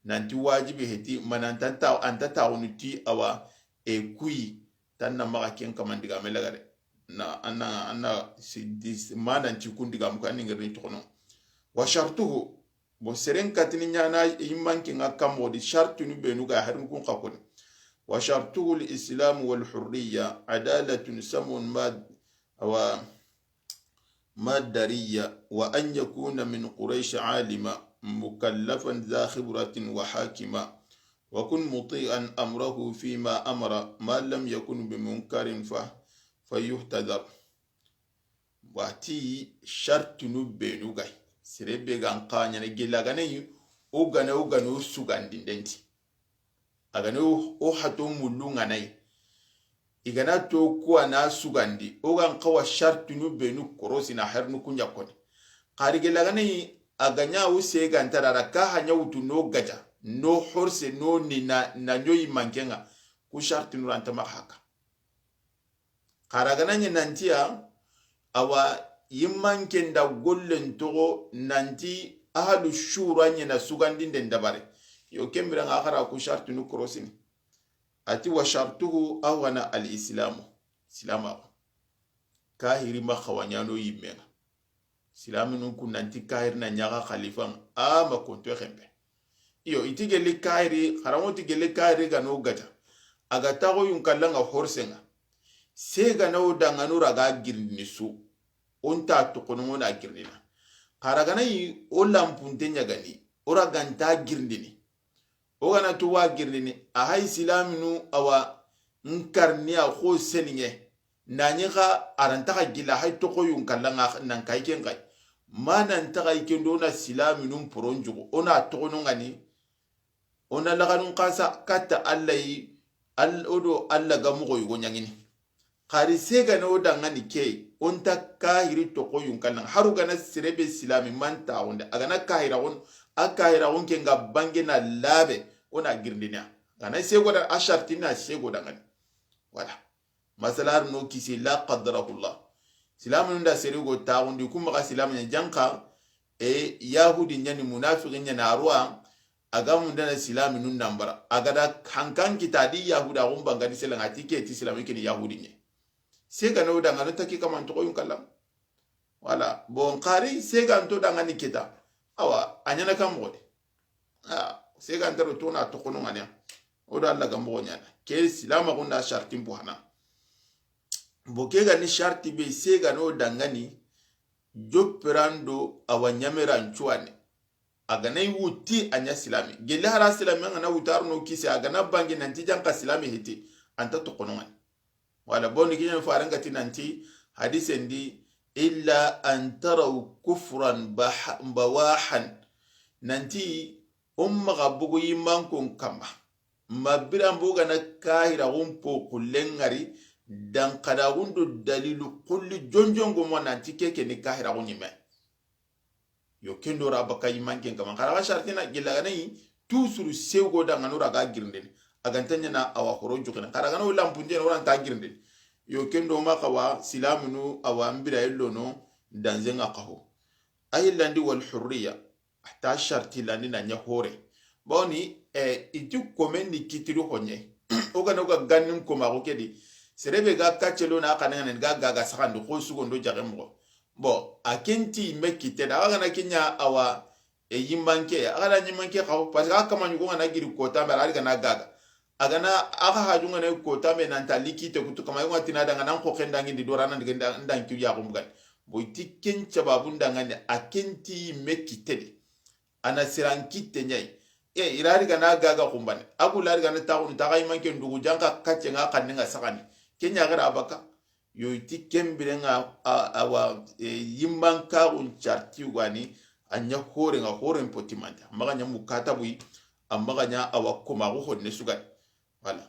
Nanti wajibi heti, ma nan tan ta, an ta taxunu ti awa, e kuyi, tanna maxa ken kaman diga me lagare. Na, anna, anna, si, dis, ma nanti kun diga mu kan ngirni toxono. Wa shartuhu, Bon, seren katini ɲana yimanke ŋa kammo di shartunu benu ga harin kun xa koni. Wa shartuhu al-islam wal hurriya, adalatun samun ma-, wa madariya, wa an yakuna min Quraysh alima, mukallafan dha khibratin wa hakima, wa kun muti'an amrahu fima amara, ma lam yakun bi munkarin fa, fa yuhtadhar. Wati shartunu benu gay. Sere be gan xa ɲana gella gane yi, o gane, o gane o sugandinden ti. A ga ni o, o hato mullu ŋa na yi. I ga na to kuwa na sugandi, o ga n xawa shartinu benu korosini, a hernu kuɲa koni. Xari gella ga na yi, a ga ɲa o seganta da, a da ka ha ɲa wutu no gaja, no horse, no ni na, na ɲo yi manke ŋa, ku shartinu ra nta maxa haka. Xara ga na ɲi nantiya, awa, yimmanke nda gollen toxo nanti ahalu shura ɲena sugandinden dabari. Yo, ken bire ŋa xara ku shartinu korosini. A ti, "Wa shartuhu awana al islamu." Silamaxu. Kahiri ma xawa ɲano yimme ŋa. Silaminun ku nanti kahiri na ɲaxa xalifan, a ma konto xenpe. Iyo, i ti gelli kahiri, xaranŋo ti gelli kahiri ga no gata. A ga taxo yun kalla ŋa horse ŋa. Sega na o danganu ra ga girindini su. O nta toxono ŋo na girindina. Xara ga na yi o lampunte ɲagani, o ra ga nta girindini. O ga na tu wa girindini, a hay silaminu awa nkarniya xo selinŋe. Na ɲi xa a ra nta xa gilla hay toxo yun kalla ŋa nan kay ken kay. Ma nan ta xa yi ken do na silaminun poron jugo. O na toxono ŋa ni. O na laxanun xasa katta Alla yi, al-, o do Alla ga moxo yugo ɲaŋini. Xari sega na o dangani ke, o nta kahiri toxo yun kalla ŋa. Haru ga na sere be silami man taxunde, a ga na kahiraxun, a kahiraxun ke ŋa bange na labe, o na girindini a. Ga na sego da a sharti na sego dangani. Voilà. Masala har no kisi la qadrahullah. Silaminu nda sere go taxundi, ku maxa silami ɲa janka, e, yahudi ɲa ni, munafiki ɲa na arwa, a ga mundana silaminu nambara. A ga da hankan kita di yahuda xun bangani selenŋa ti ke ti silami kini yahudi ɲe. Sega no dangano taki kaman toxo yun kalla. Voilà. Bon, xari sega nto dangani kita. Awa, a ɲana kan moxo de. A, sega ntaro tona toxono ŋa ni. O do Alla ga moxo ɲana. Ke silamaxu nda shartin po hana. Bo ke ga ni sharti be sega no dangani, jopperando awa ɲameran cuwane. A ga na yi wuti a ɲa silami. Gelli hara silami ŋa na wutar no kise, a ga na bange nanti janka silami hiti, a nta toxono ŋa ni. Wala boni kiɲen faran ga ti nanti hadisen di, "Illa an taraw kufran bah-, bawahan." Nanti o maxa bogu yimankon kamma. Ma biran bo ga na kahiraxun po xullen ŋari, dan xadaxun do dalilu xulli jonjongo mo nanti ke ke ni kahiraxun ɲime. Yo, ken do ra baka yimanken kamma. Xara ga shartina gilla ga na yi, tusuru sego dangano ra ga girindini. A ga nta ɲana awa xoro jukina. Xara ga na o lampunte o ra nta girindini. Yo, ken do ma xawa silaminu awa mbira yellono danzenga xaho. A hillandi wal hurriya. A ta sharti landi na ɲa hore. Bawni, eh, i ti komen ni kitiri honye. O ga na o ga gannin komaxu ke di. Sere be ga kaccelo na xanen ga ga saxandi xo sugondo jaxe moxo. Bon, a ken ti me kitte da, a ga na kiɲa awa, e, yimanke, a ga na yimanke xaw, parce que a kama ɲugo ga na giri kota me, a ga na gaga. A ga na, a ga haju ga na kota me nan ta likite kutu kama yonga tina danga nan ko ken dangi ndi dora nan diga ndan, ndan kiyu ya gumbugan. Bo i ti ken cababun danga ne, a ken ti me kitte de. A na siran kitte ɲa yi. E, i ra ri ga na gaga xumbane. A ku la ri ga na taxunu, taxa yimanke ndugu janka kacce nga xanne nga saxani. Ken ɲa gara baka. Yo, i ti ken biren ŋa, a, awa, e, yimmankaxun carti wani, a ɲa horen ŋa, horen potimanta. A maxa ɲa mukatabuyi, a maxa ɲa awa komaxu honne sugani. Voilà.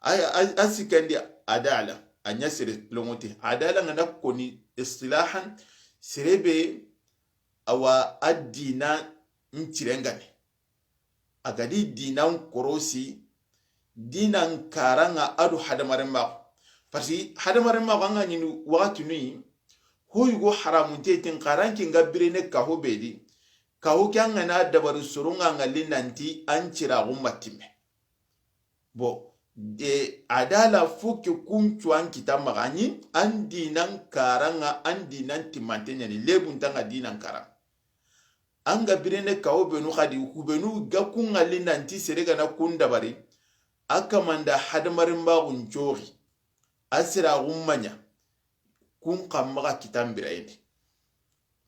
A, a, a sikandi adala, a ɲa sere longote. Adala ŋa na koni istilahan, sere be awa a dina ncirengane. A ga di dinan korosi, dinan karanŋa a do hadamarenmaxu. Parce que hadamarenmaxu an ga ɲini waxati nuyi, ho yugo haramunte tin karanke nga birene kaho be di, kaho ke an ga na dabari soronŋa ŋalli nanti an ciraxu matimme. Bon, de, adala fo ke kuncu an kita maxa ɲi, an dinan karanŋa, an dinan timante ɲani, lebuntanŋa dinan karan. An ga birene kawo benu xadi, hubenu ga kun ŋalli nanti sere ga na kun dabari, a kamanda hadamarenmaxun coxi, a siraxun maɲa, kun xa maxa kitan birayindi.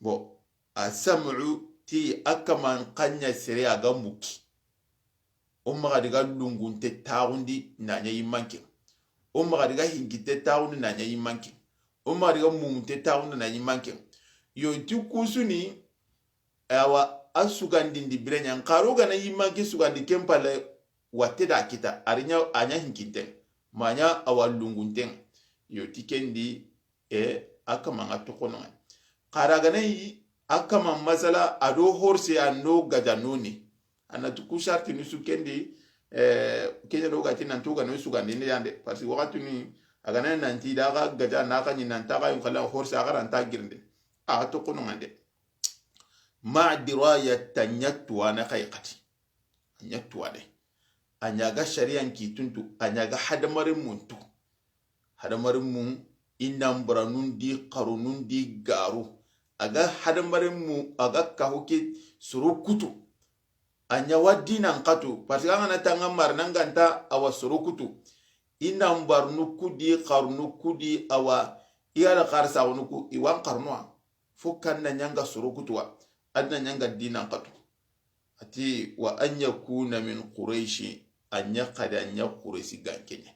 Bon, a sam'u ti a kaman xanɲa sere a ga muki. O maxa diga lungunte taxundi na ɲa yimanke. O maxa diga hinkite taxundi na ɲa yimanke. O maxa diga mumunte taxundi na yimanke. Yo, ti kusuni, awa, a sugandindi bireɲan. Xaro gana yimanke sugandi ken palle, watte da kita, a ri ɲa, a ɲa hinkinten, ma ɲa a wa lungunten. Yo ti kendi, e, a kama ŋa toxono ŋa. Xara gana yi, a kama masala, a do horse a no gaja noni. A na ti ku sarti ni su kendi, e, kenya do gati nan to gano su gandi ne yande. Parce que waxati ni, a gana nanti da ga gaja na ga ni nan ta ga yin kala horse a ga ran ta girinde. A toxono ŋa de. Ma diraya ta ɲa tuwane xa yi xati. A ɲa tuwane. A ɲa ga shari'an kituntu, a ɲa ga hadamarenmun tu. Hadamarenmu, i nanbaranun di, xarunun di garu. A ga hadamarenmu, a ga kahu ke soro kutu. A ɲa wa dinan xatu, parce que an gana tanga mar nan ganta a wa soro kutu. I nanbarunu kudi, xarunu kudi, a wa i ala xarsa wonu ku, i wan xarnuwa. Fo kanna ɲanga soro kutuwa, adna ɲanga dinan xatu. A ti, wa an yakuna min Qurayshi, a ɲa xadi a ɲa Qurayshi ganke ɲa.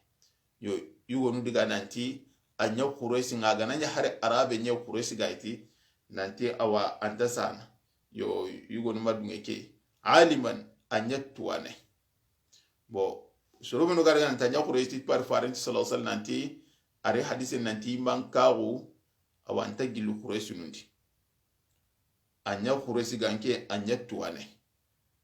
Yo, yugonu diga nanti, a ɲa Qurayshi ŋa, a gana ɲa hari Arabe ɲa Qurayshi ga iti, nanti a wa anta sana. Yo, yugonu ma dunge ke. Aliman, a ɲa tuwane. Bon, soro meno ga daga nanti a ɲa Qurayshi ti par farin sallallahu alaihi wasallam nanti, a ri hadise nanti man kaxu, a wa anta gillu Qurayshi nundi. A ɲa Qurayshi ganke, a ɲa tuwane.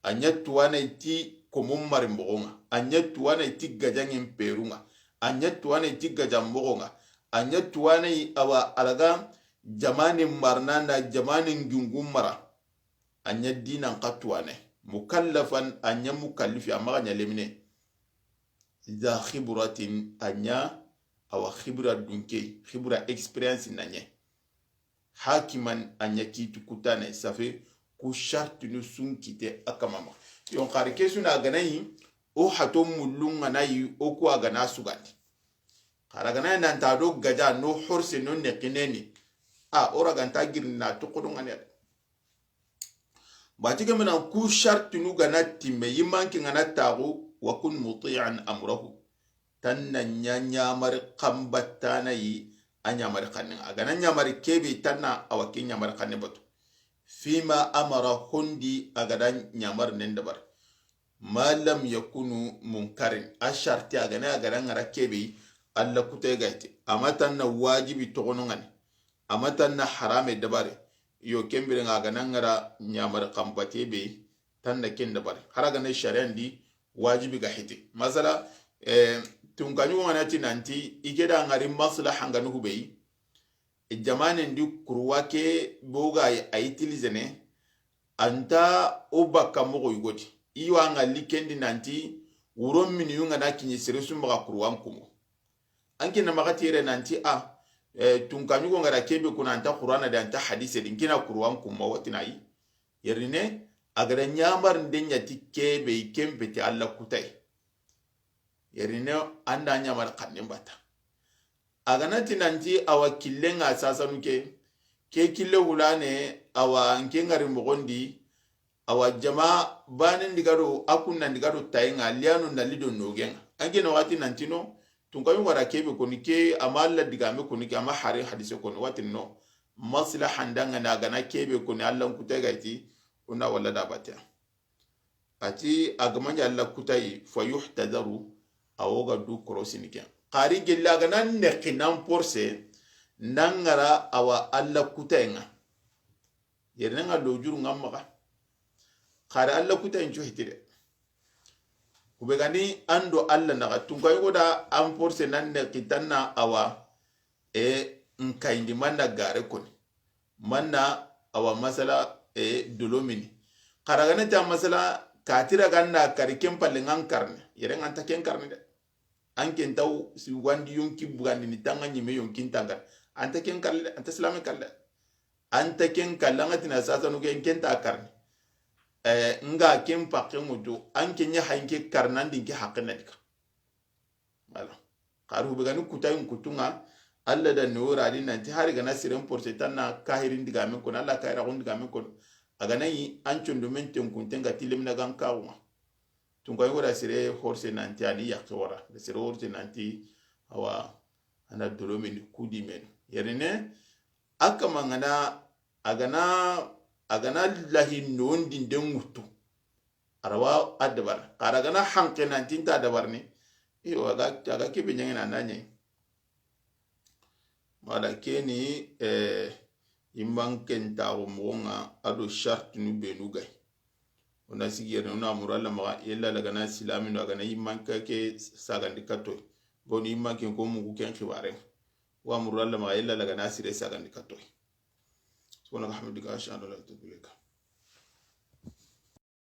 A ɲa tuwane ti komun mari moxo ŋa. A ɲa tuwane ti gajaŋen peru ŋa. A ɲa tuwane ti gajan moxo ŋa. A ɲa tuwane a wa a ra ga jamanin marana na jamanin gungun mara. A ɲa dinan xa tuwane. Mukallafan, a ɲa mukallifi, a maxa ɲa lemine. Za khibratin, a ɲa a wa khibra dunke, khibra experience na ɲa. Hakiman, a ɲa kitu kutane, ça fait ku shartinu sun kite a kamama. Yon xari ke suna ganayi, o hato mullun ganayi, o ku a gana sugandi. Xara ganayi nanta do gaja, no horse, no nekineni. A, o ra ganta girni na toxodo ŋa ne. Bati ke mena ku shartinu gana timme, yimanke gana taxu, wa kun muti'an amrahu. Tanna ɲa ɲamari xanbatana yi, a ɲamari xanne. A gana ɲamari kebe tanna a wa ke ɲamari xanne batu. Fima amara hondi a gada ɲamari nen dabari. Ma lam yakunu munkarin. A sharti a gana, a gana ŋara kebe, Allah kutay gayti. A ma tanna wajibi toxono ŋani. A ma tanna harame dabari. Yo kembire ŋa a gana ŋara ɲamari xanbate be, tanna ken dabari. Hara gana shari'an di wajibi ga hiti. Masala, eh, tunkaɲugo ŋana ti nanti, i ke da ŋari maslaha ŋanu hubei, jamanen di kurwa ke boga a utilisene, anta o bakka moxo yugoti. I wa ŋalli kendi nanti, wuro mini yu ŋana kiɲi sere su maxa kurwan kumo. An ke na maxa tere nanti a, eh, tunkaɲugo ŋara kebe kuna anta Qur'ana de anta hadise di, n kina kurwan kuma watinayi. Yerine, a gada ɲamar nde ɲa ti kebe, i kempe ti Allah kutay. Yerine, anda ɲamar xanne bata. A gana ti nanti a wa kille ŋa sasanu ke, ke kille hulane, a wa n ke ŋari moxon di, a wa jama banen diga do, a kunna diga do tayi ŋa, liyanu na lido nogen ŋa. An ke na wati nanti no, tunkaɲugo ŋara kebe koni ke, a ma Allah digame koni ke, a ma hari hadise koni, wati no, maslaha nda ŋa na gana kebe koni, Allah n kutay gayti, o na walla da batiya. A ti, a ga ma ɲa Allah kutayi, fa yuhtazaru, a wo ga du korosini ken. Xari gella a gana neki nan porse, nan ŋara a wa Allah kutay ŋa. Yerine ŋa lojuru ŋa maxa. Xari Allah kutayin cu hitire. Kube gani an do Allah naxa. Tunkaɲugo da an porse nan neki tanna a wa, e, n kayindi manna gare koni. Manna a wa masala, e, dolomini. Xara gana ta masala, katira ganda kari ken palle ŋan karne. Yere ŋanta ken karne de. An ken taw si wandi yonki bugandi ni tanga ɲime yonkin tangan. Anta ken kalle, anta silame kalle. Anta ken kalle, anga tina sasanu ken, ken ta karni. Eh, nga ken pakke ŋutu, an ken ɲa hanke karnandi ke hakke na diga. Voilà. Xaru be gani kutayun kutunga, Allah da nora di nanti hari gana siren porse tanna kahirin digamen kono, Allah kahira gun digamen kono. A gana yi an condo men ten kunten ga tilemina gan kawuma. Tunka yogo da sere horse nanti ani yakke wara. Da sere horse nanti awa ana dolomini kudi menu. Yerine, a kama ngana, a gana, a gana lahi nondi nde ŋutu. A ra wa a dabarini. Xa a ra ga na hanke nanti n ta dabarini, iyo, a ga, a ga kebe ɲaŋana na ɲayi. Wala keni, eh, yimmanke ntaxu moxo ŋa a do shartinu benu ga yi. O na sigi yere, o na muru Alla maxa, yella a ga na silamino, a ga na yimmanke ke sagandi katoyi. Bon, yimmanke ko mugu ken xibare. Wa muru Alla maxa, yella a ga na sire sagandi katoyi. Subhanaka hamdika, ashhadu an la ilaha illa anta, astaghfiruka.